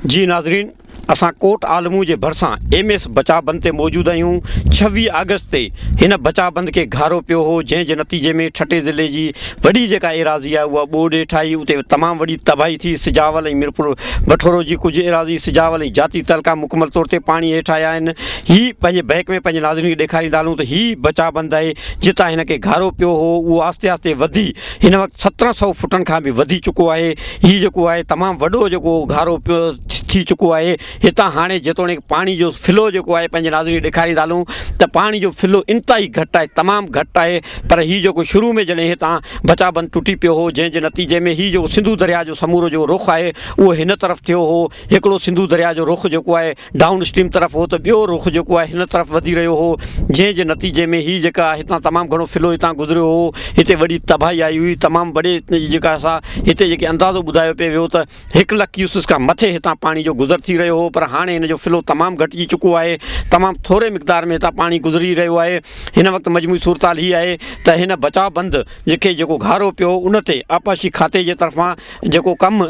جي ناظرين اسان ڪوٽ عالمو جي ڀرسان ايم ايس بچاء بند تي موجود آهيون 26 آگسٽ تي هن بچاء بند کي گهارو پيو هو جنهن جي نتيجي ۾ ٺٽي ضلعي جي وڏي جيڪا ايراضي آهي اها ٻوڏ هيٺ آئي اتي تمام وڏي تباهي ٿي سجاول ۽ ميرپور بٺورو جي ڪجهه ايراضي سجاول ۽ جاتي تعلقا مڪمل طور تي پاڻي هيٺ آيا آهن هي پنهنجي بيڪ ۾ پنهنجي ناظرين کي ڏيکاريندا هلون ته هي بچاء بند آهي جتان هن کي گهارو پيو هو اهو آهستي آهستي وڌي هن وقت 17 سو فٽن کان به وڌي چڪو آهي. هي جيڪو آهي تمام وڏو جيڪو گهارو پيو ٿي چڪو آهي. هتان هاڻي جيتوڻيڪ پاڻي جو فلو جيڪو آهي پنهنجي ناظرين کي ڏيکاريندا هلون ته پاڻي جو فلو انتهائي گهٽ آهي، تمام گهٽ آهي، پر هي جيڪو شروع ۾ جڏهن هتان بچاء بند ٽٽي پيو هو جنهن جي نتيجي ۾ هي جيڪو سنڌو درياء جو سمورو جيڪو رخ آهي اهو هن طرف ٿيو هو. هڪڙو سنڌو درياء جو رخ جيڪو آهي ڊائون اسٽريم طرف هو ته ٻيو رخ جيڪو آهي هن طرف وڌي رهيو هو، جنهن جي نتيجي ۾ هي جيڪا هتان تمام گهڻو فلو هتان گذريو هو، هتي وڏي تباهي آئي هئي. تمام وڏي جيڪا سا هتي جيڪي اندازو ٻڌايو پئي ويو ته 1 لک ڪيوسس کان مٿي هتان پاڻي جو گذر ٿي رهيو هو، پر هاڻي هن جو فلو تمام گهٽجي چڪو آهي، تمام ٿوري مقدار ۾ هتان پاڻي گذري رهيو آهي. هن وقت مجموعي صورتحال هي آهي ته هن بچاء بند جيڪي جيڪو گهارو پيو ان تي آبپاشي کاتي جي طرفان جيڪو ڪم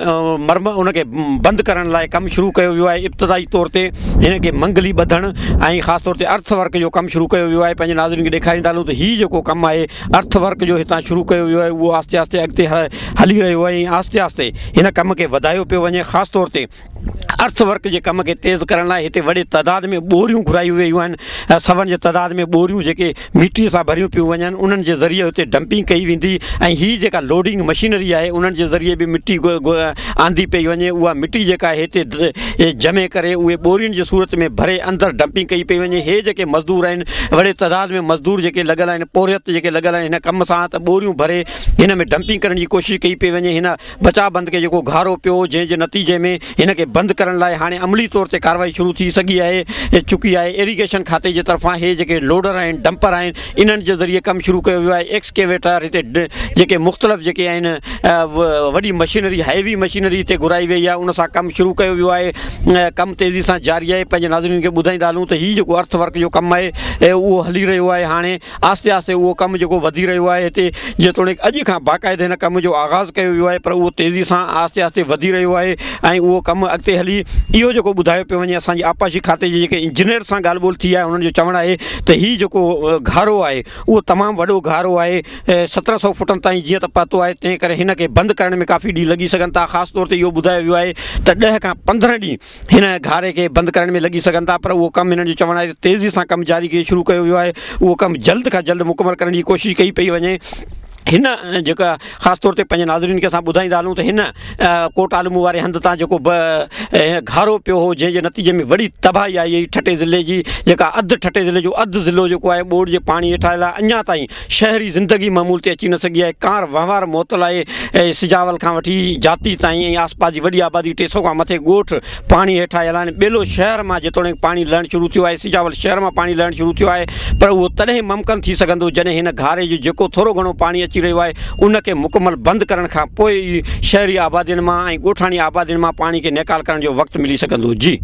مرم ان کي بند ڪرڻ لاء ڪم شروع ڪيو ويو آهي. ابتدائي طور تي هن کي منگلي ٻڌڻ ۽ خاص طور تي ارٿ ورڪ جو ڪم شروع ڪيو ويو آهي. پنهنجي ناظرين کي ڏيکاريندا هلون ته هي جيڪو ڪم آهي ارٿ ورڪ جو هتان شروع ڪيو ويو آهي، اهو آهستي آهستي اڳتي هلي رهيو آهي ۽ آهستي آهستي هن ڪم کي وڌايو پيو وڃي. خاص طور تي ارٿ ورڪ جي ڪم کي تيز ڪرڻ لاء هتي وڏي تعداد ۾ ٻوريون گهرايون ويون آهن. سون جي تعداد ۾ ٻوريون جيڪي مٽي سان ڀريون پيون وڃن، انهن جي ذريعي هتي ڊمپنگ ڪئي ويندي ۽ هي جيڪا لوڊنگ مشينري آهي انهن جي ذريعي به مٽي آندي پئي وڃي. اها مٽي جيڪا آهي هتي جمع ڪري اهي ٻورين جي صورت ۾ ڀري اندر ڊمپنگ ڪئي پئي وڃي. هي جيڪي مزدور آهن، وڏي تعداد ۾ مزدور جيڪي لڳل آهن، پورهيت جيڪي لڳل آهن هن ڪم سان ته ٻوريون ڀري هن ۾ ڊمپنگ ڪرڻ جي ڪوشش ڪئي پئي وڃي. هن بچاء بند کي جيڪو گهارو پيو هو، جنهن جي نتيجي ۾ هن کي بند ڪرڻ لاء هاڻي عملي طور تي ڪارروائي شروع ٿي سگهي آهي چڪي آهي. ايريگيشن کاتي جي طرفان هي جيڪي لوڊر آهن، ڊمپر آهن، انهن جي ذريعي ڪم شروع ڪيو ويو آهي. ايڪسڪيويٽر هتي جيڪي مختلف جيڪي آهن وڏي مشينري، هيوي مشينري هتي گهرائي وئي آهي، ان سان ڪم شروع ڪيو ويو آهي. ڪم تيزي سان جاري آهي. پنهنجي ناظرين کي ٻڌائيندا هلون ته هي جيڪو ارٿ ورڪ جو ڪم آهي اهو هلي رهيو آهي. هاڻي آهستي آهستي اهو ڪم جيڪو وڌي رهيو آهي. هتي جيتوڻيڪ اڄ کان باقاعده هن ڪم جو آغاز ڪيو ويو آهي، پر اهو تيزي سان آهستي آهستي وڌي رهيو آهي ۽ اهو ڪم اڳتي هلي اهو جيڪو ٻڌايو پيو وڃي، اسان جي آبپاشي کاتي جي جيڪي انجنيئر سان ڳالهه ٻولهه ٿي آهي، انهن جو چوڻ آهي ته هي جيڪو گهارو آهي اهو تمام وڏو گهارو آهي، 17 سو فٽن تائين جيئن ته پهتو آهي، تنهن ڪري هن کي بند ڪرڻ ۾ ڪافي ڏينهن لڳي سگهن ٿا. خاص طور تي اهو ٻڌايو ويو آهي ته 10 کان 15 ڏينهن هن گهاري کي بند ڪرڻ ۾ لڳي سگهن ٿا، پر اهو ڪم هنن جو چوڻ آهي ته تيزي سان ڪم جاري ڪري شروع ڪيو ويو آهي، اهو ڪم جلد کان جلد مڪمل ڪرڻ جي ڪوشش ڪئي پئي وڃي. هن جيڪا خاص طور تي پنهنجي ناظرين کي اسان ٻڌائيندا هلون ته هن ڪوٽ عالمو واري هنڌ تان جيڪو گهارو پيو هو، جنهن جي نتيجي ۾ وڏي تباهي آئي هئي. ٺٽي ضلعي جي جيڪا اڌ ٺٽي ضلعي جو اڌ ضلعو جيڪو آهي ٻوڏ جي پاڻي هيٺ آيل آهي. اڃا تائين شهري زندگي معمول تي اچي نه سگهي آهي. ڪار وهنوار معطل آهي. سجاول کان وٺي جاتي تائين ۽ آسپاس جي وڏي آبادي، 300 کان مٿي ڳوٺ پاڻي هيٺ آيل آهن. ٻيلو شهر مان جيتوڻيڪ پاڻي لهڻ شروع ٿيو آهي، سجاول شهر مان پاڻي لهڻ شروع ٿيو آهي، پر اهو تڏهن ممڪن ٿي سگهندو جڏهن هن گهاري جو جيڪو ٿورو گهڻو پاڻي اچي رهيو آهي ان کي مڪمل بند ڪرڻ کان پوء ئي شهري آبادين مان ۽ ڳوٺاڻي آبادين مان پاڻي کي نيڪال ڪرڻ جو وقت ملي سگهندو. جي.